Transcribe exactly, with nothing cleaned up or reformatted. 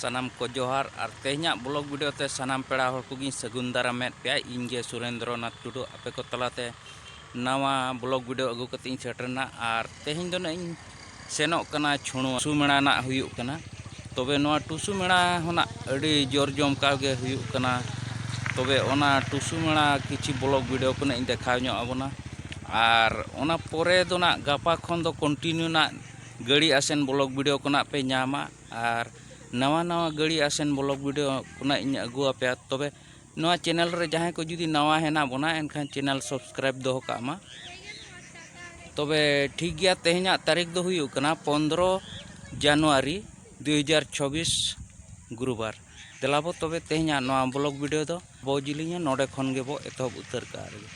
ᱥᱟᱱᱟᱢ ᱠᱚ ᱡᱚᱦᱟᱨ᱾ ᱟᱨ ᱛᱮᱦᱮᱧᱟᱜ ᱵᱞᱚᱜ ᱵᱷᱤᱰᱤᱭᱳ ᱛᱮ ᱥᱟᱱᱟᱢ ᱯᱮᱲᱟ ᱦᱚᱲ ᱠᱚᱜᱮᱧ ᱥᱟᱹᱜᱩᱱ ᱫᱟᱨᱟᱢᱮᱫ ᱯᱮᱭᱟ᱾ ᱤᱧ ᱜᱮ ᱥᱩᱨᱮᱱᱫᱨᱚ ᱱᱟᱛᱷ ᱴᱩᱰᱩ ᱟᱯᱮ ᱠᱚ ᱛᱟᱞᱟᱛᱮ ᱱᱟᱣᱟ ᱵᱞᱚᱜ ᱵᱷᱤᱰᱤᱭᱳ ᱟᱹᱜᱩ ᱠᱟᱛᱮ ᱤᱧ ᱥᱮᱴᱮᱨᱱᱟ᱾ ᱟᱨ ᱛᱮᱦᱮᱧ ᱫᱚ ᱱᱟᱜ ᱤᱧ ᱥᱮᱱᱚᱜ ᱠᱟᱱᱟ ᱪᱷᱩᱲᱩᱣᱟ, ᱴᱩᱥᱩ ᱢᱮᱲᱟ ᱱᱟᱜ ᱦᱩᱭᱩᱜ ᱠᱟᱱᱟ᱾ ᱛᱚᱵᱮ ᱱᱚᱣᱟ ᱴᱩᱥᱩ ᱢᱮᱲᱟ ᱦᱚᱸ ᱱᱟᱜ ᱟᱹᱰᱤ ᱡᱳᱨ ᱡᱚᱢᱠᱟᱣ ᱜᱮ ᱦᱩᱭᱩᱜ ᱠᱟᱱᱟ᱾ ᱛᱚᱵᱮ ᱚᱱᱟ ᱴᱩᱥᱩ ᱢᱮᱲᱟ ᱠᱤᱪᱷᱤ ᱵᱞᱚᱜ ᱵᱷᱤᱰᱤᱭᱳ ᱠᱚ ᱱᱟᱜ ᱤᱧ ᱫᱮᱠᱷᱟᱣ ᱧᱚᱜ ᱟᱵᱚᱱᱟ᱾ ᱟᱨ ᱚᱱᱟ ᱯᱚᱨᱮ ᱫᱚ ᱱᱟᱜ ᱜᱟᱯᱟ ᱠᱷᱚᱱ ᱫᱚ ᱠᱚᱱᱴᱤᱱᱤᱭᱩ ᱱᱟᱜ ᱜᱟᱹᱲᱤ ᱟᱥᱮᱱ ᱵᱞᱚᱜ ᱵᱷᱤᱰᱤᱭᱳ ᱠᱚ ᱱᱟᱜ ᱯᱮ ᱧᱟᱢᱟ᱾ ᱟᱨ ᱱᱟᱣᱟ ᱱᱟᱣᱟ ᱜᱟᱹᱲᱤ ᱟᱥᱮᱱ ᱵᱞᱚᱜ ᱵᱷᱤᱰᱤᱭᱳ ᱠᱚ ᱱᱟᱜ ᱤᱧ ᱟᱹᱜᱩ ᱟᱯᱮᱭᱟ᱾ ᱛᱚᱵᱮ ᱱᱚᱣᱟ ᱪᱮᱱᱮᱞ ᱨᱮ ᱡᱟᱦᱟᱸᱭ ᱠᱚ ᱡᱩᱫᱤ ᱱᱟᱣᱟ ᱦᱮᱱᱟᱜ ᱵᱚᱱᱟ, ᱮᱱᱠᱷᱟᱱ ᱪᱮᱱᱮᱞ ᱥᱟᱵᱥᱠᱨᱟᱭᱤᱵ ᱫᱚᱦᱚ ᱠᱟᱜ ᱢᱟ᱾ ᱛᱚᱵᱮ ᱴᱷᱤᱠ ᱜᱮᱭᱟ, ᱛᱮᱦᱮᱧᱟᱜ ᱛᱟᱹᱨᱤᱠᱷ ᱫᱚ ᱦᱩᱭᱩᱜ ᱠᱟᱱᱟ ᱯᱚᱱᱫᱽᱨᱚ ᱡᱟᱱᱩᱣᱟᱨᱤ ᱫᱩᱭ ᱦᱟᱡᱟᱨ ᱪᱷᱚᱵᱵᱤᱥ, ᱜᱩᱨᱩᱵᱟᱨ᱾ ᱫᱮᱞᱟ ᱵᱚ ᱛᱚᱵᱮ ᱛᱮᱦᱮᱧᱟᱜ ᱱᱚᱣᱟ ᱵᱞᱚᱜ ᱵᱷᱤᱰᱤᱭᱳ ᱫᱚ ᱵᱚ ᱡᱤᱞᱤᱧᱟ, ᱱᱚᱰᱮ ᱠᱷᱚᱱ ᱜᱮᱵᱚ ᱮᱛᱚᱦᱚᱵ ᱩᱛᱟᱹᱨ ᱠᱟᱜᱼᱟ ᱨᱮᱜᱮ᱾